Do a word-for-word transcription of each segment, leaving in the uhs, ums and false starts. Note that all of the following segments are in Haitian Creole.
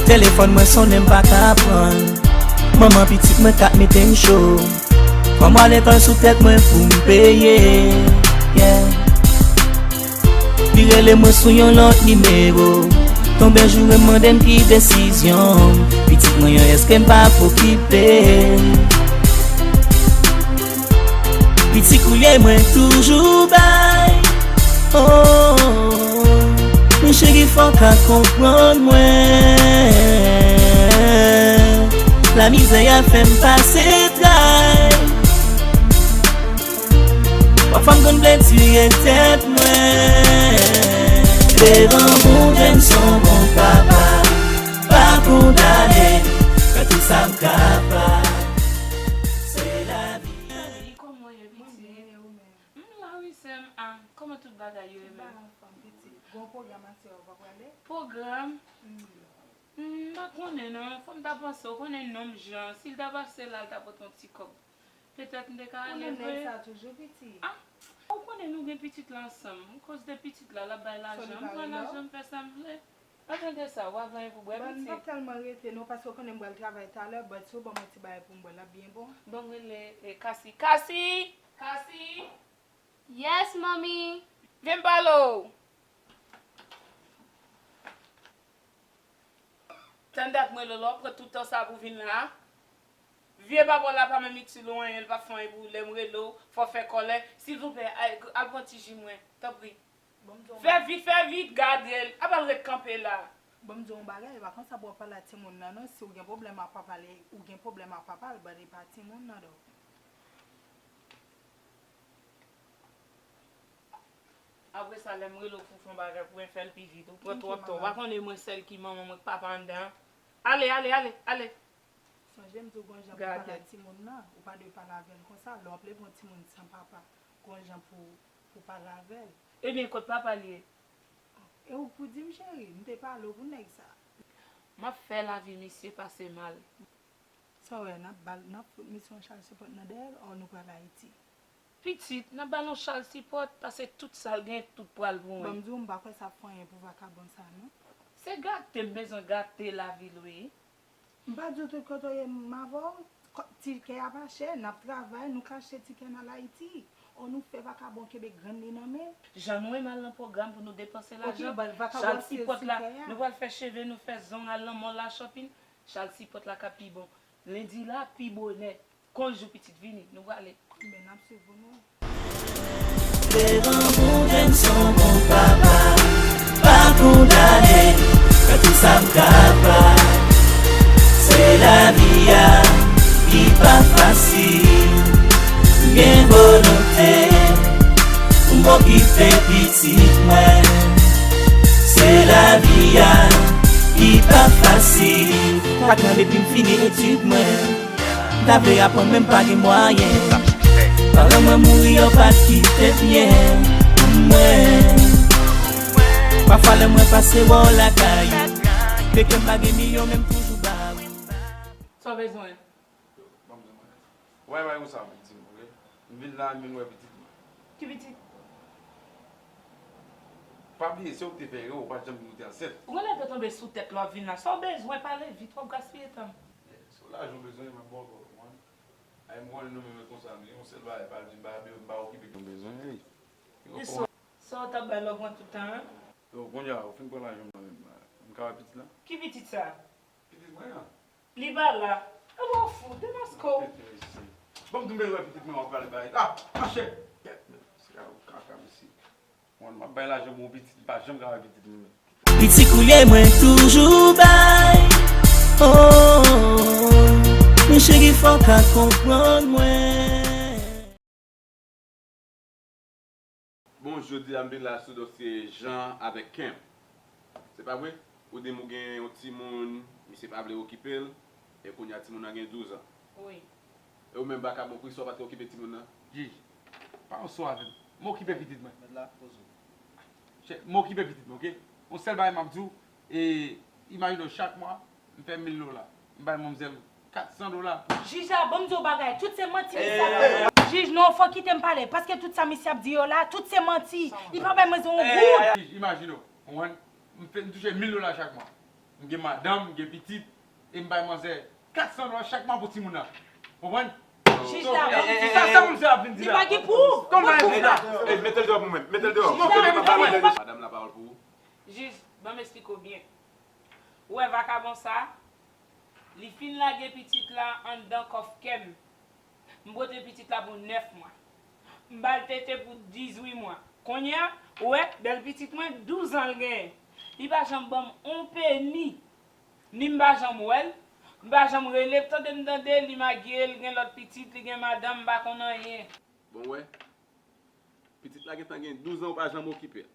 Telefòn mwen sonnen, m pa ka pran l. Manman pitit mwen k ap mete m cho. Fò m al lekòl sou tèt mwen pou m peye. Yeah. Li rele mwen sou yon lòt nimewo. Tonbe joure m mande m ki desizyon m. Pitit mwen an, èske m p ap okipe l? Piti koulye mwen toujou bay. Oh, men cheri, fò w ka konprann mwen. Lamizè a fè m pase tray. Pafwa m konn bledi tèt mwen. Devan Bondye, m se yon bon papa. Pa kondane m, fè tout sa m kapab. Se lavi. Kòman w ye, pitit? M la wi, sè m. Ah, kòman tout bagay yo ye menm? Tout bagay anfòm, pitit. Gon pwogram aswè a, ou pa prale? Pwogram? Hmm. Hmm, m pa konnen non. Fò m ta panse, ou konnen nonm jan. Si l ta pase la, l ta pote yon ti kòb. Petèt m te ka ale vre. Ou konnen nèg sa toujou, pitit. Ah, ou konnen nou gen pitit la ansanm. M koz de pitit la, l ap bay lajan. M pran lajan, m fè sa m vle. Pa tande sa, ou pa gen anyen pou bwè, pitit? Bon, m p ap tèlman rete non, paske ou konnen m pral travay talè, but si w ban mwen ti bagay pou m bwè, l ap byen bon. Bon, m rele, eh, Kasi. Kasi! Kasi! Yes, mommy. Vin pale w. Tann dat mwen, Lolo, pran tout tan sa pou vin la. Vye papa w la pa menm itil ou anyen, l pa fè anyen pou ou. Lè m rele w, fò w fè kòlè. Silvouplè, al, al pran ti ji mwen, tanpri. Fè vit, fè vit, gade l. Apa l ret kanpe la? Bon, m di w yon bagay, e pa konsa pou w ap pale a timoun nan non. Si w gen pwoblèm ak papa l, ou gen pwoblèm ak papa l, but e pa timoun nan, though. Apre sa, lè m rele w pou fè yon bagay pou mwen, fè l pi vit. Ou pran twòp tan. Ou pa konnen mwen sèl ki manman mwen, k papa anndan an. Ale, ale, ale, ale. Sonje m di w gon jan pou w pale ak timoun nan. Ou pa dwe pale avè l konsa. Lè w ap leve yon timoun san papa, gon jan pou, pou w pale avè l. Ebyen, kot papa l ye? E ou k pou di m, cheri. M te pale w pou nèg sa. M ap fè lavi misye pase mal. Sa w wè, n ap ba l, n ap fout misye yon child support nan dèyè l, or nou pral Ayiti? Pitit, n ap ba l yon child support, paske tout sa l gen, tout pral pou mwen. Bon, m di w, m pa kwè sa ap fè anyen pou vakabon sa, non. Se gate m bezwen gate lavi l, wi. M pa di w tout kote w ye, m avè w. Kò-, tikè a pa chè, n ap travay, nou ka achte tikè n al Ayiti. Or nou fè vakabon kenbe grenn li nan men l. Jan nou renmen al nan pwogram pou nou depanse lajan, child support la, nou pral fè cheve, nou fè zong, al nan mall la shopping. Child support la ka pi bon. Lendi la, pi bonè. Konj ou pitit vini, nou prale. Men n ap swiv ou non. Devan Bondye, m se yon bon papa. Pa kondane m, fè tout sa m kapab. Se lavi a ki pa fasil. Gen volonte pou m okipe pitit mwen. Se lavi a ki pa fasil. Pa tande depi m fini etid mwen. M ta vle aprann men m pa gen mwayen. Paran mwen mouri, yo pa t kite byen pou mwen. Pafwa lè mwen pase bò lakay ou, ke kè m pa gen milyon, men m toujou ba ou. Sa w bezwen? Ban m di mwen. Wè, wè, ou sa pou di m, oke? M vin la, m vin wè pitit mwen. Ki pitit? Pa bliye, se ou ki te fè erè, ou pa t janm di m ou te ansent. Ou genlè te tonbe sou tèt lè w ap vin la. Sa w bezwen, pale vit, w ap gaspiye tan m. Se lajan w bezwen, m ap ba w, ou konprann? Ay, m konnen nou menm konsa nou ye, yon sèl bagay, pa di m pa, m pa okipe ki w bezwen, ey. Sa w t ap bay lè w pran tout tan an? Yo, kounye a, ou fin pran lajan m nan menm, m ka wè pitit la? Ki pitit sa? Pitit mwen an. Li pa la. Apa w fou, Demasko? Bon, m tou bezwen pitit mwen, w ap pale bagay. Ah, mache! Se ka, kaka, mesye. Mwen, m ap bay lajan pou yon pitit, m pa janm ka wè pitit mwen. Piti koulye mwen toujou bay. Oh, men cheri, fò w ka konprann mwen. Bon, jodi a m vin la sou dosye Jean avèk Kemp. Se pa vre? Ou di m ou gen yon timoun, misye pa vle okipe l, e kounye a timoun nan gen douz an. Wi. E ou menm vakabon, poukisa w pa t okipe timoun nan? Jij, pa yon so avè m. M okipe pitit mwen. Mèt la, poze w. Chè, m okipe pitit mwen, oke? Yon sèl bagay m ap di w, e, imajine w chak mwa, m fè mil dola. M bay manmzèl kat san dola. Jij la, ban m di w bagay, tout se manti misye ap di. Jij, non, fò w kite m pale, paske tout sa misye ap di yo la, tout se manti. Li pa bay mwen yon goud. Jij, imajine w, konprann? M fè, m touche mil dola chak mwa. M gen madanm, m gen pitit, e m bay manzè kat san dola chak mwa pou timoun nan. Konprann? Jij la, Se sa, sa moun sa ap vin di la. Li pa gen pou ou. Kòman e sa? Ey, mete l deyò pou mwen. Mete l deyò. Kòman e sa? Madanm la pawòl pou ou. Jij, ban m esplike w byen. Ou wè vakabon sa, li fin lage pitit la anndan kòf kè m. M pote pitit la pou nèf mwa. M ba l tete pou dizuit mwa. Kounye a, ou wè, bèl pitit mwen, douz an l genyen. Li pa janm ban m on peni. Ni m pa janm wè l. M pa janm rele, tande m tande, li marye, li gen lòt pitit, li gen madanm, m pa konn anyen. Bon, w wè, pitit la gentan gen douz an, ou pa janm okipe l.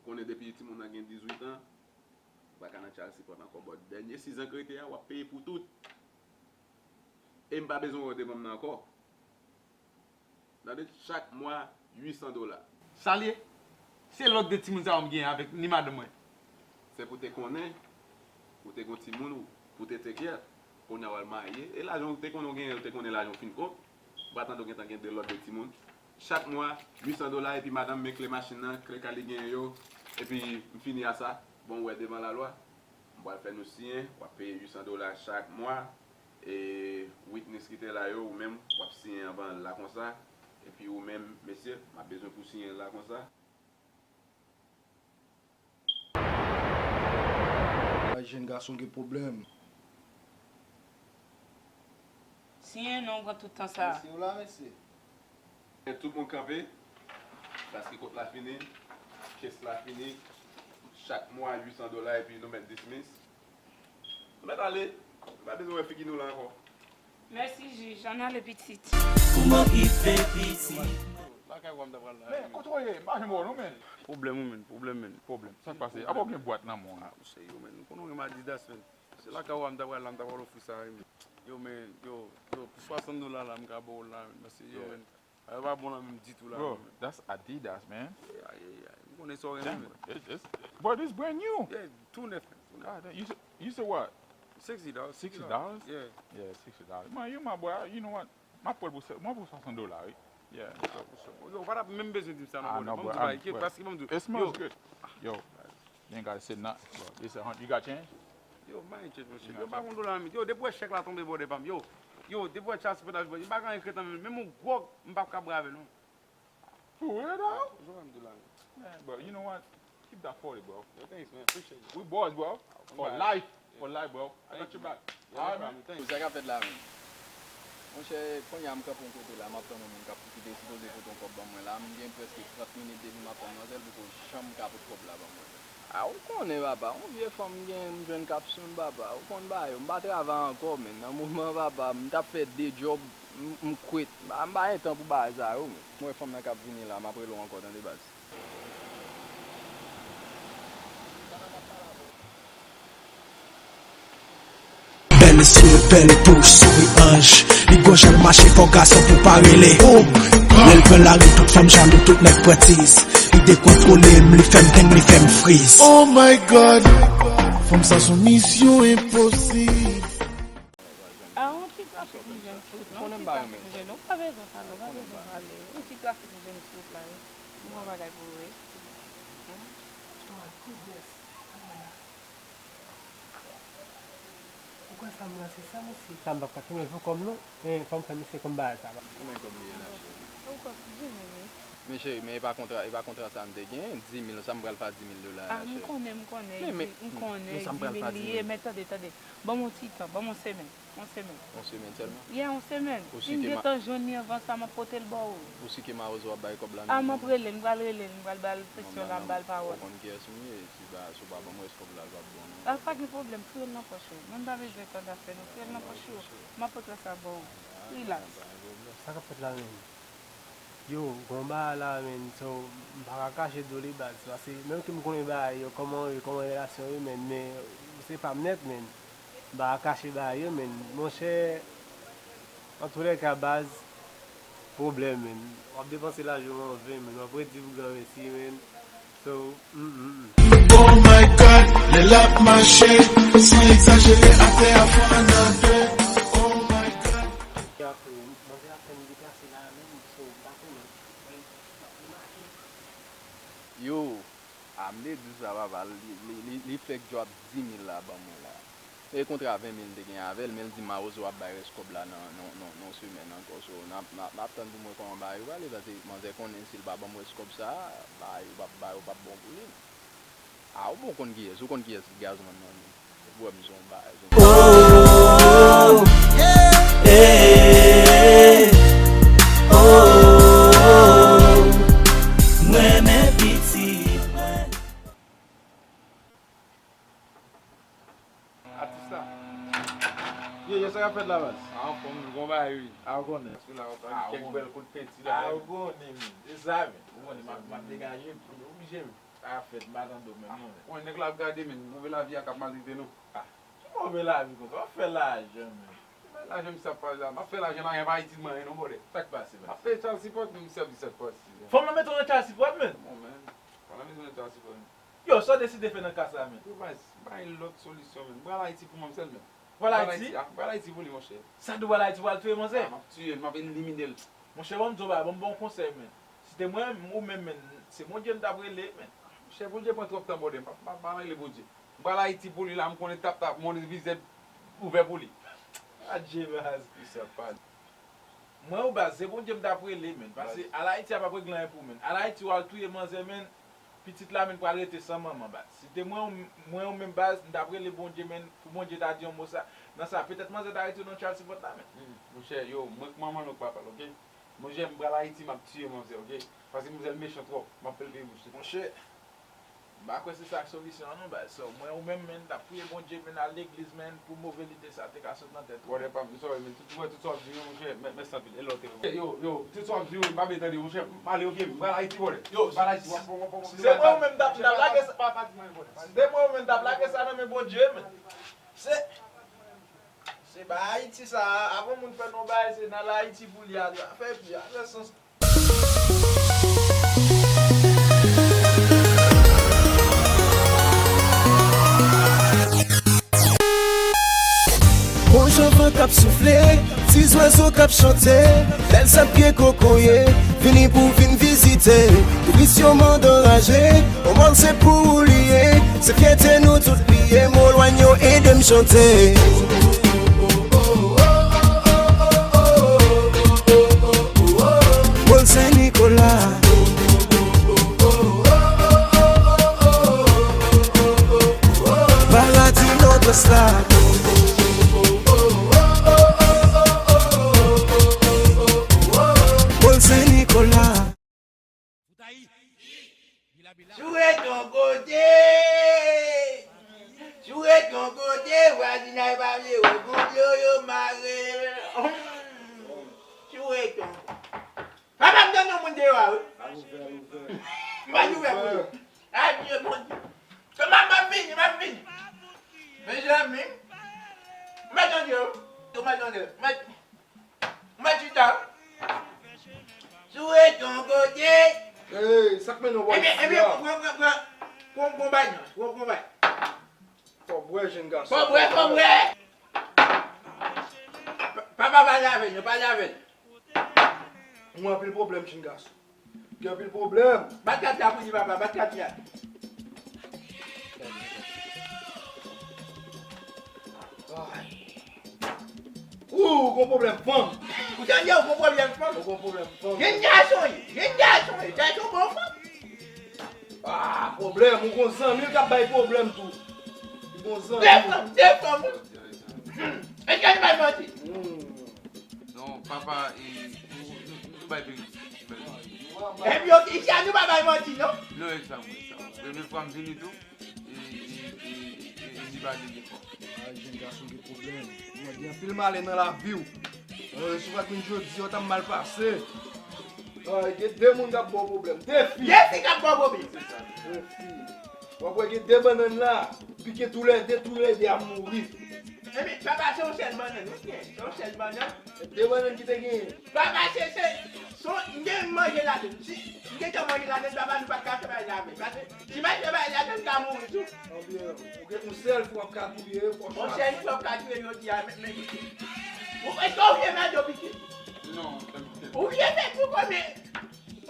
Ou konnen depi timoun nan gen dizuit an, ou pa ka nan child support ankò, but dènye sizan k rete a, w ap peye pou tout. E m pa bezwen wè w devan m nan ankò. Tande, chak mwa, uit san dola. Sa l ye? Se lòt de timoun sa yo m gen avèk ni madanm mwen. Se pou te konnen, ou te gon timoun ou, pou te take care. Kounye a w al marye, e lajan ou te konnen w genyen, ou te konnen lajan w fin kont. Ou pa tande w gentan gen de lòt de timoun. Chak mwa, uit san dola, epi madanm men kle machin nan, kle kay li genyen yo, epi m fini a sa. Bon, w wè devan lalwa, m pral fè nou siyen, w ap peye uit san dola chak mwa, e witness ki te la yo, ou menm, w ap siyen anvan l la konsa, epi ou menm, mesye, m ap bezwen pou siyen l la konsa. Ay, jenn gason gen pwoblèm. Siyen non, pran tout tan sa. Mesye, w la, mesye? Tout moun kanpe, paske kont la fini, case la fini, chak mwa uit san dola epi nou mèt dismiss. Nou mèt ale, nou pa bezwen wè figi nou la ankò. Mèsi jij, ann ale pitit. Kouman i fè pitit? Lakay wa m ta pral la. Men, kote w ye? M pa janm wè w non, men. Pwoblèm wi, men, pwoblèm, men, pwoblèm. Sa k pase? Apa w gen bwat nan men w? Ah, ou serye, men. Ou konnen w gen m Adidas, men. Se lakay wa m ta pral la, m ta pral ofri sa, wi, men. Yo, men, yo, yo, pou swasant dola la, m ka ba w la, men. Paske, yo, men, bagay yo pa bon la menm ditou la, men. Bro, that's Adidas, man. Ay, ay, ay. M konnen sa w renmen, men. It's, it's, bro, this brand new. Yeah, tou nèf, men. Tou nèf. God damn. You say, you say what? Sixty dollars. Sixty dollars? Yeah. Yeah, sixty dollars. Man, you my boy. You know what? M ap pran l pou, m ap pran l pou swasant dola, wi. Yeah. Yo, ou pa t ap menm bezwen di m sa non, brother. Ban m di w bagay, paske ban m di w. It smells good. Yo, you ain't gotta say nothing, bro. It's a hundred. You got change? Yo, m pa gen change, monchè. Yo, m pa gon dola nan men. Yo, depi w wè chèk la tonbe, brother pa m. Yo, yo, depi w wè chas pètaj, brother, m pa gen anyen k ret nan men m. Menm yon gwòg, m p ap ka bwè avè l non. For real, though? Jan w wè m di w la, men. Man, bro, you know what? Keep that forty, bro. Yo, thanks, man. Appreciate it. We boys, bro. For life. For life, bro. I got your back. Alright, man. Thanks. Sa k ap fèt la menm? Monchè, kounye a m kanpe yon kote la, m ap tann yon moun k ap, ki te sipoze pote yon kòb ban mwen la. M gen prèske trant minit depi m ap tann manzè l, poko janm ka pot kòb la ban mwen. Ah, ou konnen, papa, yon vye fanm m gen, m jwenn k ap sou m, papa. Ou konn bagay yo. M pa travay ankò, men nan moman, papa, m t ap fè de djòb, m, m kwit. M pa, m pa gen tan pou bagay sa yo, men. M wè fanm nan k ap vini la, m ap rele w ankò, tande, baz. Bèl zye, bèl bouch, souri anj. Li gwo jan l mache, fò gason pou pa rele. Lè l pran lari, tout fanm jalou, tout nèg pran tiz. Li dekontwole m, li fè m teng, li fè m friz. Oh my God, fanm sa se yon misyon enposib. Ah, yon ti trafik m jwenn sou wout la, yon ti trafik m jwenn. Ou pa bezwen pale, ou pa bezwen pale. Yon ti trafik m jwenn sou wout la, wi. M gon bagay pou ou, wi. Ou kwè sa m la se sa, mesye? Sa m p ap ka kenbe pou kò m non. Men fò m fè misye konn bagay sa. Konbyen kòb li ye la, cheri? Yon kòb, di mil, wi. Men cheri, men e pa kontra, e pa kontra sa m te gen, di mil, sa m pral fè a di mil dola a, cheri? Ah, m konnen, m konnen, m konnen, di mil li ye, men tande, tande. Ban m yon ti tan, ban m yon semèn. Yon semèn. Yon semèn sèlman? Yeah, yon semèn. Si m gentan jwenn li anvan sa, m ap pote l ba w. Ou si ke mawozo ap bay kòb la menm? Ah, m ap rele l, m pral rele l, m pral ba l presyon la, m ba l pawòl. Ou konn kiyès m ye, si w pa ban m rès kòb la, l p ap bon non. Ah, pa gen pwoblèm, foure l nan pòch ou. Mwen m pa bezwen tande afè nou, foure l nan pòch ou. M ap pote sa ba w. Relax. Sa k ap fèt la menm? Yo, gon bagay la menm, so, m pa ka kache do li baz, paske menm ke m konnen bagay yo, kòman yo ye, kòman relasyon yo, men, men se pa m nèt, men. M pa ka kache bagay yo, men, monchè, antoulèka, baz, pwoblèm, men. W ap depanse lajan w an ven, men, w ap redi pou granmesi, men. So, mm, mm, mm. Oh my God, lè l ap mache, san egzajere, atè a fè ann an de. Oh my God. Yo, A, m te di sa, papa, li, li, li, li fèk drop dis mil la ban mwen la. E kontra ven mil m te gen avè l, men l di mawozo ap bay rès kòb la nan, nan, nan, nan semèn ankò. So, n ap, n ap, n ap tann pou m wè kòman bagay yo prale, paske manzè konnen si l pa ban m rès kòb sa a, bagay yo p ap, bagay yo p ap bon pou li. A, ou bon konn kiyès, ou konn kiyès ki gazman nan men. Ou wè m se yon bagay, se yon Oh, eh, oh, m renmen pitit mwen. Atis la. Ye, ye, sa k ap fèt la, baz? A, anfòm, nou gon bagay, wi. A, ou konnen. Paske la, ou konnen. A, kèk bèl kout penti la, a, ou konnen, men. Se sa, men. Ou konnen, m ap, m ap degaje, m oblije, men. Sa fèt, m pa tande w menm, non, men. Bon, nèg la ap gade, men. Move lavi a k ap maltrete nou. A, ki move lavi konsa? W ap fè lajan, men. Ki move lajan misye ap pale la? M ap fè lajan, lajan pa itil mwen anyen, non, brother. Sa k pase, men? M ap fè child support, men misye ap di sa k pase. Fanm nan mete w nan child support, men. Bon, men. Fanm nan mete w nan child support, men. Yo, sa w deside fè nan ka sa, men? Yo, baz, bay lòt solisyon, men. M pral Ayiti pou mwen sèlman. Pral Ayiti? A, m pral Ayiti pou li, monchè. Sa tou pral Ayiti, pral touye manzè? A, m ap tiye l, m ap elimine l. Monchè, ban m di w bagay, ban m ba w konsèy, men. Si te mwen, ou menm, men, se Bondye m t ap rele, men. Monchè, Bondye pran twòp tan, brother. M pa, pa, pa rele Bondye. M pral Ayiti pou li la, m konnen tap tap, mòn vizè ouvè pou li. Adje, baz. Misye ap pale. Mwen, ou baz, se Bondye m t ap rele, men. Paske al Ayiti a p ap regle anyen pou ou, men. Al Ayiti, w al touye manzè, men. Pitit la, men, pral rete san manman, baz. Si te mwen, mwen, ou menm, baz, m t ap rele Bondye, men, pou Bondye ta di yon mo sa, nan sa, petèt manzè ta rete nan child support la, men. Hmm, monchè, yo, mwen k manman l, ou k papa l, oke? Monchè, m pral Ayiti, m ap tiye manzè, oke? Paske manzè l mechan twòp, m ap fè l peye, monchè. Monchè, m pa kwè se sa k solisyon an, non, baz. So, mwen, ou menm, men, t ap priye Bondye, men, al legliz, men, pou move lide sa te ka sot nan tèt ou. Brother pa m, m sorry, men, tout, ou wè tout sa w ap di yo, monchè, mè-, mèsi anpil, e lè w te. Yo, yo, tout sa w ap di yo, m pa vle tande, monchè, m ale, oke, m pral Ayiti, brother. Yo, m pral Ayiti, w ap, w ap, w ap, si se mwen ou menm, m t ap, m t ap lage sa. Pa, pa di mwen, brother. Si se mwen ou menm, m t ap lage sa nan men Bondye, men. Se, se pa Ayiti sa, avan moun fè nou bagay, se nan Ayiti pou li a, afè pi, afè sans. Bon jan van k ap soufle, ti zwazo k ap chante, bèl sab pye kokoye, vini pou vin vizite. Touris yo mande anraje, Omàn se pou ou li ye, se fyète nou tout li ye, Molwany yo ede m chante. Mòn Sen Nikola. Paradi Nòdwès la. Mòn Sen Nikola. Si w ret yon kote, si w ret yon kote, vwazinay pa vle wè w, gon dlo yo mare. Si w ret yon kote. Papa m tann yon moun deyò a, wi. M pa t ouvè pou yo. Adye, Bondye. Kòman m ap vini, m ap vini. Mezanmi. M pa tande yo. Yo m pa tande. M pa, m pa chita. Si w ret yon kote. Hey, sa k mennen w bò isi a? Ebyen, ebyen, pran, pran, pran. Pran, pran bay nan. Pran, pran bay. Fò bwè, jenn gason. Fò bwè, fò bwè. Pa, pa, pa pale avè l, non, pale avè l. Ou anpil pwoblèm, jenn gason. Gen anpil pwoblèm. Bat kat la pou li, papa, bat kat la. Ay. Ou, ou gon pwoblèm fanm. Ou tande, ou gon pwoblèm fanm. Ou gon pwoblèm fanm. Jenn gason ye, jenn gason ye, gason bon fanm. Ah, pwoblèm, ou gon zanmi l k ap bay pwoblèm tou. Ou gon zanmi. De fanm, de fanm. Hmm. Èske nou bay manti? Hmm. Non, papa, e, nou, nou, nou bay verite. Nou bay verite. Epi yo, isi a nou pa bay manti, non? Non, e sa, mwen, sa. Premye fwa m vini tou, e, e, e, e, e, li pa gen defo. Ah, jenn gason gen pwoblèm. Ou gen anpil malè nan lavi w. Eh, si w pa t vin jodi a, w t ap mal pase. Ah, gen de moun k ap ba w pwoblèm. De fi. De fi k ap ba w pwoblèm. Se sa, de fi. W ap wè gen de bannann la, pike toulède, toulède ap mouri. Ebyen, papa, se yon sèl bannann, wi, se yon sèl bannann. De bannann ki te genyen. Papa, se, se, se, m te manje ladann. Si m te manje ladann, papa, nou pa t ka fè bagay la menm. Paske si m al fè bagay ladann, m ka mouri tou. Ebyen, ou gen yon sèl fi w ap ka touye, fò chwazi. Yon sèl fi w ap ka touye jodi a, men, men, men. Ou, èske ou vle mande w pike? Non, sa m pike. Ou vle fè kou kòmè?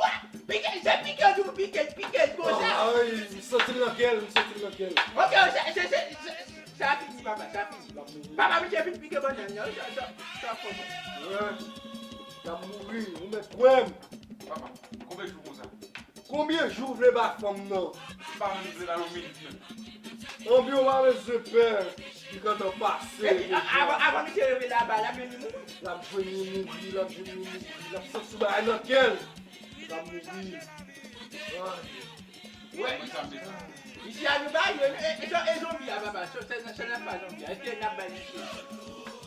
Wa! Pike, se pike, ou di pou pike, pike l konsa. Ay, m santi l nan kè l, m santi l nan kè l. Ok, se, se, se, se, sa fini, papa, sa fini. L ap mouri. Papa, misye fin pike bannann nan, sa, sa, sa fò. Wi. L ap mouri, ou mèt kwè m. Papa, konbyen jou konsa? Konbyen jou w vle ba fanm nan? M pa menm vle ba yon minit menm. Anbyen w pa bezwen pè, li gentan pase deja. Epi, a-, avan, avan misye leve laba, l ap jwenn li mouri. L ap jwenn li mouri, l ap jwenn li mouri, l ap santi bagay nan kè l. L ap mouri. Ay. Wè. Mwen sa m bezwen. Isi a nou bay yo, e, e, e zonbi a, papa, se, se, se nan pa zonbi a. Èske n ap bay misye?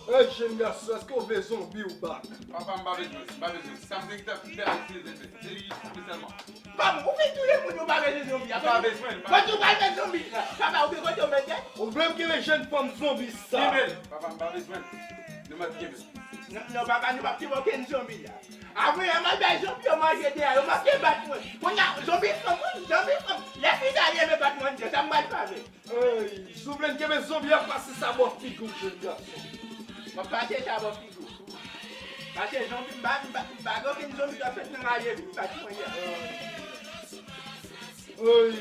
Ey, jèn gason, èske w vle zonbi w bak? Papa, m pa bezwen, m pa bezwen. Sa m te gentan fè a, se, se, se, se li, se li sèlman. Kòman? Ou fin touye moun, ou pa bezwen zonbi a? M pa bezwen, m pa bezwen. Kote ou pral met zonbi la? Papa, ou gen kote ou mete? Ou vle m kenbe jèn fanm zonbi sa? Kenbe l. Papa, m pa bezwen. Nou mèt kenbe l. Non, non, papa, nou p ap kenbe okenn zonbi la. Apre, yo mal bay zonbi yo manje deyò, yo manke bat mwen. Kounye a, zonbi fanm, wi, zonbi fanm. Lè fini a, li renmen bat mwen, sa m pral fè avè l? Ey, si w vle n kenbe zonbi a, pase sa bò figi w, jèn gason. M ap pase sa bò figi w. Paske zonbi, m pa, m pa, m pa gen okenn zonbi k ap fèt nan raje vin bat mwen yè. Ey.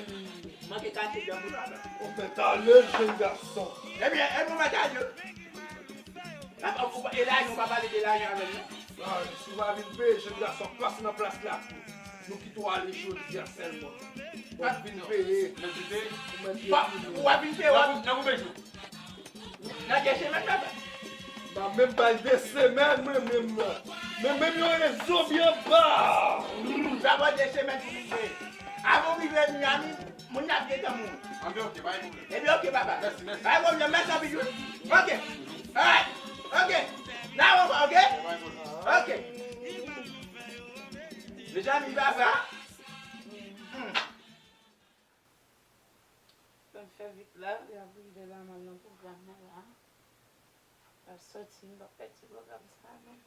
Manke kase dèm pou papa. Ou fè tale, jèn gason. Ebyen, e nou mèt ale. Papa, ou pa, e lajan, ou pa pale de lajan avè m, non? Ah, si w pa vin peye, jèn gason, pase nan plas la. Nou kite w ale jodi a sèlman. W ap vin peye. Ou mèt peye. Ou ap vin peye, w ap... Nan konbyen jou? Nan de semèn, papa. M pa menm bay de semèn, mwen menm, non. Men menm yo rele zonbi anba. Dabò de semèn pou vin peye. Avan w rive Miami, moun nan ap gentan mouri. Anben, ok, pa gen pwoblèm. Ebyen, ok, papa. Mèsi, mèsi. Pa gen pwoblèm, mèsi anpil, wi. Ok. Alright. Ok. N a wè ankò, ok? Ok, pa gen pwoblèm. Ok. Mezanmi, papa. Hmm. Fè m fè vit la, li ap rive la, m al nan pwogram nan la. L ap soti, m p ap pèdi pwogram sa a, non.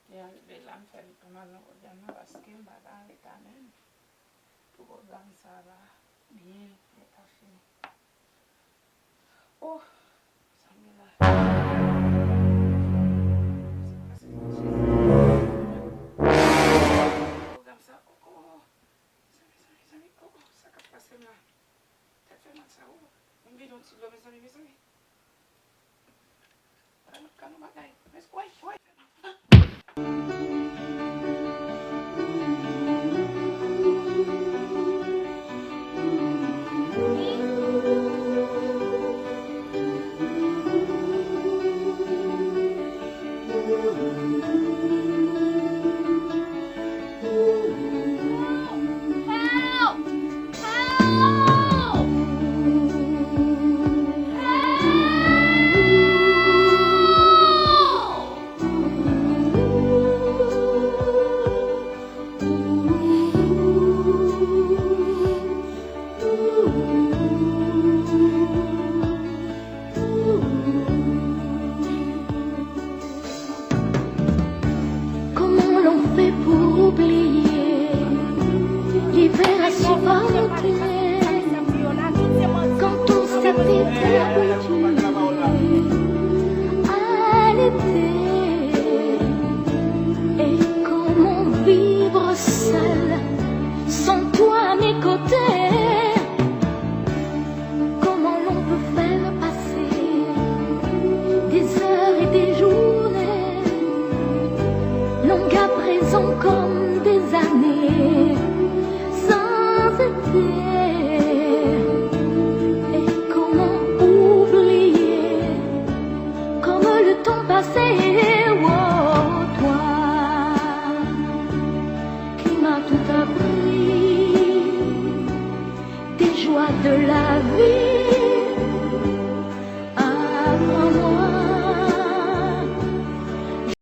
Li rive la, m fè vit pou m al nan pwogram nan, paske m pa ka an reta menm. Pou pwogram sa a pa byen, li ta fini. Oh, sa m gen la. Pwogram sa, oh, oh. Mezanmi, mezanmi, mezanmi, oh, oh, sa k ap pase m la? Tèt fè mal sa, oh. Mwen vide yon ti dlo, mezanmi, mezanmi. Gade, gade yon bagay. Mezanmi, woy, woy. Comment l'on fait pour oublier l'hiver à supporter quand on s'était habitué à l'été? Et comment vivre seul sans toi à mes côtés? Comment l'on peut faire passer des heures et des journées, longues à présent comme des années, sans été? Et comment oublier comme le temps passé, oh, toi qui m'as tout appris, des joies de la